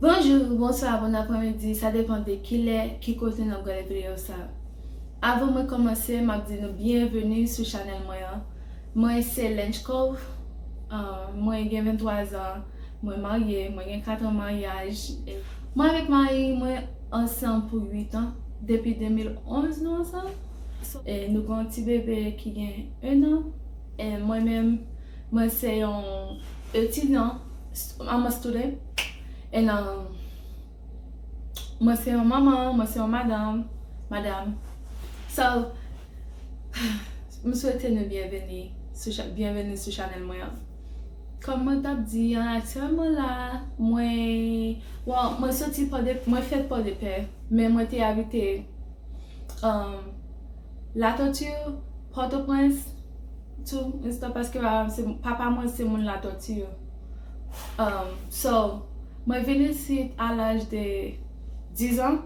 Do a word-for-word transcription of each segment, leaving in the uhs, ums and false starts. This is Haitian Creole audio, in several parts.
Bonjou, bonswa, bon apremidi, sa depann de kilè, ki kote n ap gade videyo sa. Avan mwen kòmanse, m ap di nou byenveni sou chanèl mwen an. Mwen se Lench Cove, ah, mwen gen venntwa zan, mwen marye, mwen gen kat an maryaj. Mwen avèk mari mwen ansanm pou uit an, depi de mil onz nou ansanm. E nou gen yon ti bebe ki gen en an. E mwen menm, mwen se yon etidyan, I'm a student. And, um, mwen se yon manman, mwen se yon madanm, madam. So, m swete nou byenveni sou cha-, byenveni sou chanèl mwen an. Kòm mwen t ap di an, aktyèlman la, mwen, well, mwen soti Pòde-, mwen fèt Pòdepè, men mwen te abite, um, Latòti, Pòtoprens, tou, paske, um, se, papa mwen se moun Latòti. Um, so, mwen vin isit a laj de diz an.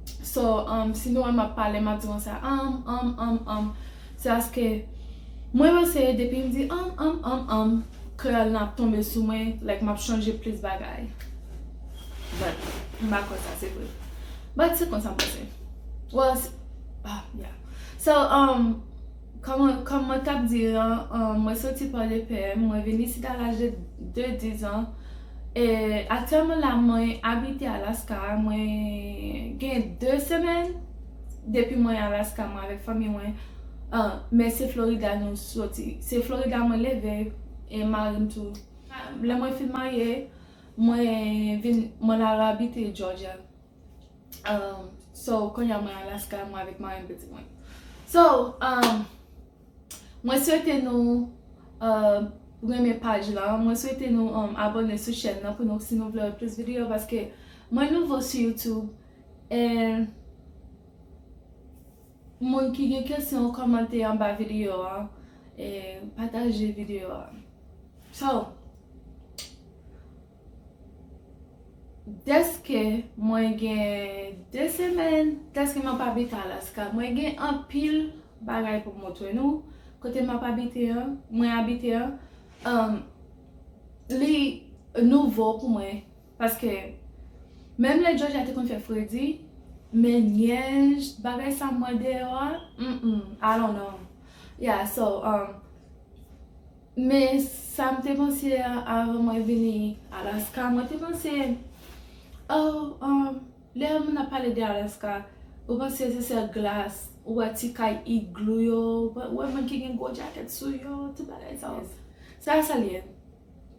So, um, si nou wè m ap pale, m ap di konsa, um, um, um, um. Se paske mwen panse depi m di, um, um, um, um, kreyòl lan ap tonbe sou mwen, like, m ap chanje plis bagay. But, m pa kwè sa se vre. But, se konsa m panse. Well, se, ah, yeah. So, um, kòm, kòm mwen t ap di an, um, mwen soti Pòdepè, mwen vin isit a laj de, de diz an. E aktyèlman la, mwen abite Alaska, mwen gen de semèn depi mwen Alaska, mwen avèk fanmi mwen. Ah, men se Florida nou soti. Se Florida mwen leve, e mari m tou. Lè mwen fin marye, mwen vin, mwen al abite Georgia. Um, so, kounye a mwen Alaska, mwen avèk mari m, pitit mwen. So, um, mwen swete nou, uh, renmen paj la. Mwen swete nou, um, abòne sou chèn nan pou nou, si nou vle wè plis videyo, paske mwen nouvo sou YouTube. E moun ki gen kesyon, kòmante anba videyo a. E pataje videyo a. So, dèske mwen gen de semèn, dèske m ap abite Alaska, mwen gen anpil bagay pou m montre nou. Kote m ap abite an, mwen abite an, um, li nouvo pou mwen. Paske menm lè Georgia te konn fè fredi, men nyèj, bagay sa m wè deyò a, mm, mm, I don't know. Yeah, so, um, men sa m te panse a, avan mwen vini Alaska, mwen te panse, oh, um, lè moun ap pale de Alaska, ou panse se sèl glas, ou wè ti kay igloo yo, ou wè moun ki gen gwo djakèt sou yo, tout bagay sa yo. Se pa sa l ye.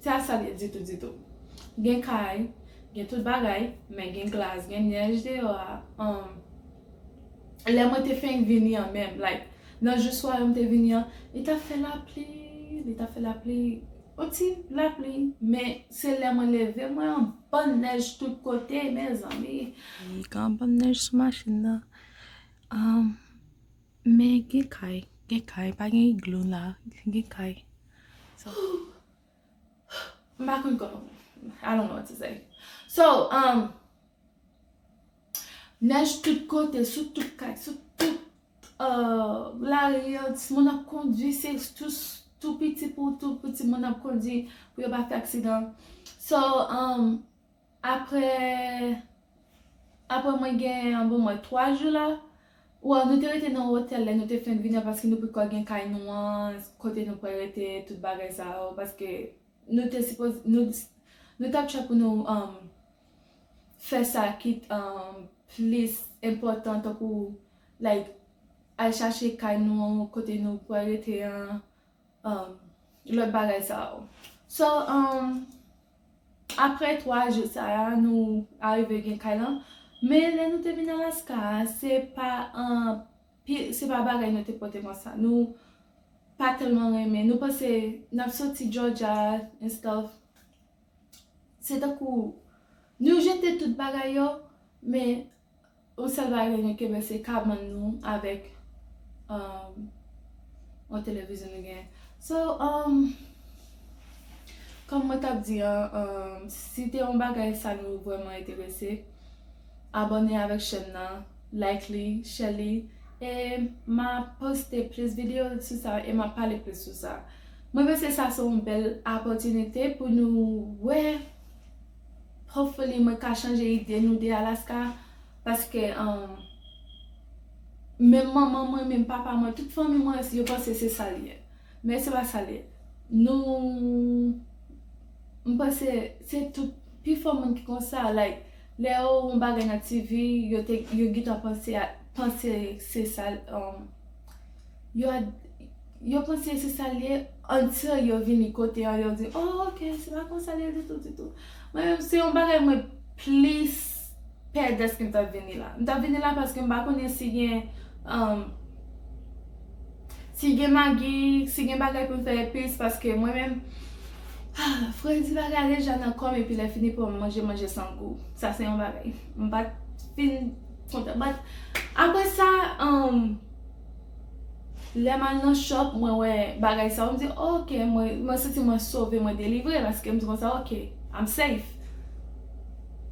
Se pa sa l ye ditou, ditou. Gen kay, gen tout bagay, men gen glas, gen nyèj deyò a. Um, lè mwen te fenk vini an menm, like, nan jou swa yo m te vini an, li t ap fè lapli, li t ap fè lapli, yon ti lapli, men se lè mwen leve, mwen yon bann nèj tout kote, mezanmi. Gen yon bann nèj sou machin nan. Um, men gen kay, gen kay, pa gen igloo la, gen kay. So, m pa konn kòman, I don't know what to say. So, um, nèj tout kote, sou tout kay, sou tout, uh, lari an, moun ap kondui, se tou, tou piti pou tou piti moun ap kondui pou yo pa fè aksidan. So, um, apre, apre mwen gen, bon, mwen twa jou la, well, nou te rete nan otèl lè nou te fenk vini an, paske nou poko gen kay nou an, kote nou pral rete, tout bagay sa yo, paske nou te sipoze, nou, nou t ap tchè pou nou, um, fè sa ki, um, plis enpòtan, tankou, like, al chache kay nou an, kote nou pral rete an, um, lòt bagay sa yo. So, um, apre twa jou sa a, nou arive gen kay lan. Men lè nou te vin Alaska a, se pa, um, pi-, se pa bagay nou te pote konsa. Nou pa tèlman renmen. Nou panse n ap soti Georgia and stuff. Se tankou nou jete tout bagay yo, men yon sèl bagay nou kenbe se kabann nou avèk, um, yon televizyon nou gen. So, um, kòm mwen t ap di an, um, si te yon bagay sa nou vrèman enterese, abòne avèk chèn nan, like li, share li, e m ap poste plis videyo sou sa, e m ap pale plis sou sa. Mwen panse sa se yon bèl opòtinite pou nou wè Hopefully, mwen ka chanje ide nou de Alaska, paske, um, menm manman mwen, menm papa mwen, tout fanmi mwen, yo panse se sa l ye. Men se pa sa l ye. Nou, m panse se tout pifò moun ki konsa, like, lè yo wè yon bagay nan T V, yo te, yo gentan panse a, panse se sa, um, yo a, yo panse se sa l ye, until yo vini kote an, yo di, "Oh, ok, se pa konsa l ye ditou, ditou." Mwen menm, se yon bagay mwen plis pè dèske m t ap vini la. M t ap vini la paske m pa konnen si gen, um, si gen magi, si gen bagay pou m fè epis, paske mwen menm, ah, fredi bagay deja nan kò m, epi lè fini pou m manje, manje san gou. Sa se yon bagay. M pa t fin kontan. But, apre sa, um, lè m al nan shop, mwen wè bagay sa yo, m di, "Ok, mwen, mwen santi mwen sove, mwen delivre," paske m di konsa, "Ok, I'm safe."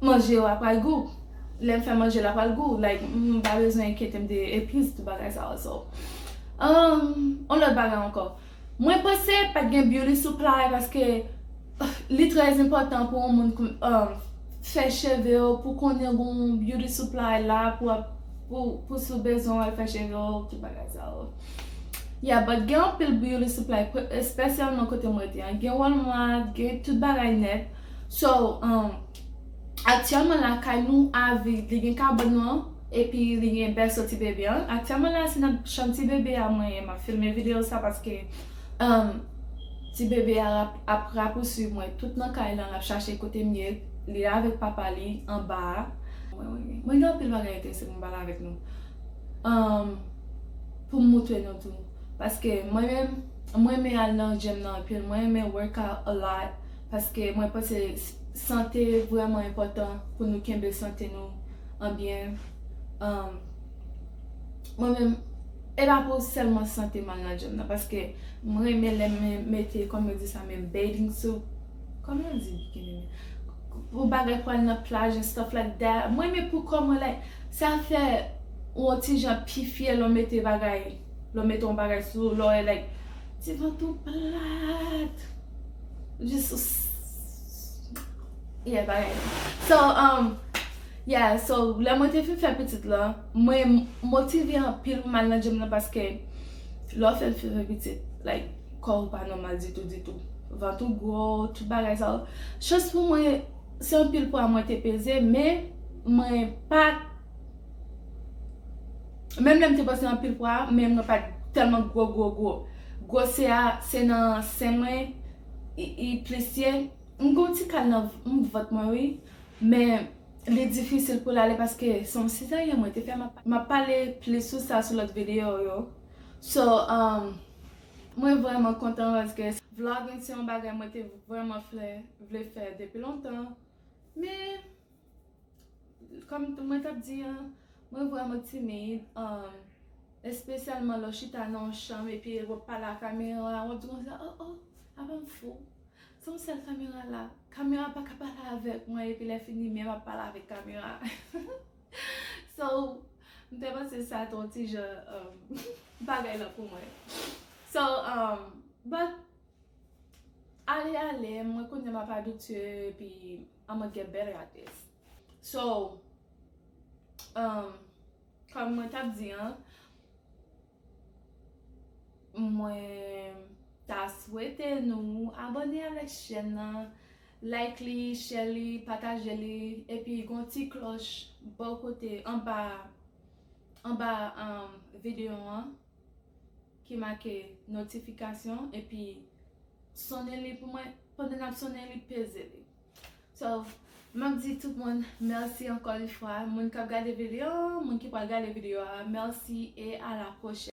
Manje yo ap pral gou. Lè m fè manje la pral gou. Like, m pa bezwen enkyete m de epis, tout bagay sa yo. So, um, yon lòt bagay ankò. Mwen panse pa t gen beauty supply paske li trè enpòtan pou yon moun, um, fè cheve w, pou konnen gon beauty supply la, pou, pou, pou si w bezwen w al fè cheve w, tout bagay sa yo. Yeah, but gen anpil beauty supply, espesyalman kote mwen te an. Gen Walmart, gen tout bagay nèt. So, um, aktyèlman la, kay nou a vid, li gen kabòn nou an, epi li gen bèso ti bebe an. Aktyèlman la, se nan chanm ti bebe a mwen ye, m ap filme videyo sa paske, um, ti bebe a ap, ap rapousuiv mwen tout nan kay lan, l ap chache kote m ye, li avèk papa li anba a. Mwen, mwen, mwen gen anpil bagay enterese pou m pale avèk nou. Um, pou m moutre nou tou. Paske mwen menm, mwen renmen al nan gym nan anpil. Mwen renmen work out a lot. Paske mwen panse s-, sante vrèman enpòtan pou nou kenbe sante nou an byen. Um, mwen menm, e pa pou sèlman sante m al nan gym nan. Paske mwen renmen lè m mete, kòm yo di sa menm, bathing suit. Kòman yo di bikini menm? Pou bagay pou al nan plaj and stuff like that. Mwen renmen pou kò mwen, like, sa fè ou yon ti jan pi fyè lè w mete bagay, lè w mete yon bagay sou ou, lè w wè, like, ti vant ou plat. Jis, yeah, bagay. So, um, yeah, so, lè mwen te fin fè pitit la, mwen motive anpil pou m al nan gym nan paske lè w fè, fè, fè pitit, like, kò w pa nòmal ditou, ditou. Vant ou gwo, tout bagay sa yo. Chans pou mwen, se anpil pwa mwen te peze, men mwen pa t, menm lè m te panse anpil pwa, men mwen pa t tèlman gwo, gwo, gwo. Gwosè a, se nan sen mwen, i, i plis ye. M gon ti kal nan v-, m vant mwen, wi. Men li difisil pou l ale paske se yon sezaryen mwen te fè. M ap, m ap pale plis sou sa sou lòt videyo yo. So, um, mwen vrèman kontan paske vlogging se yon bagay mwen te vrèman vle, vle fè depi lontan. Men, kòm mwen t ap di an, mwen vrèman timid, um, espesyalman lè w chita nan yon chanm epi w ap pale a kamera, w ap di konsa, "Oh, oh, apa m fou?" Se yon sèl kamera la. Kamera pa ka pale avèk mwen, epi lè fini, men m ap pale avèk kamera. So, m te panse sa te yon ti jan, um, bagay la pou mwen. So, um, but, ale, ale, mwen konnen m ap abitye, epi I'm gonna get better at this. So, um, kòm mwen t ap di an, mwen ta swete nou abòne avèk chèn nan, like li, share li, pataje li, epi gon ti klòch bò kote anba, anba, um, videyo an ki make notifikasyon, epi sonnen li pou mwen, pandan n ap sonnen li, peze li. So, m ap di tout moun mèsi ankò yon fwa. Moun k ap gade videyo, moun ki pral gade videyo a, mèsi e a la pwochèn.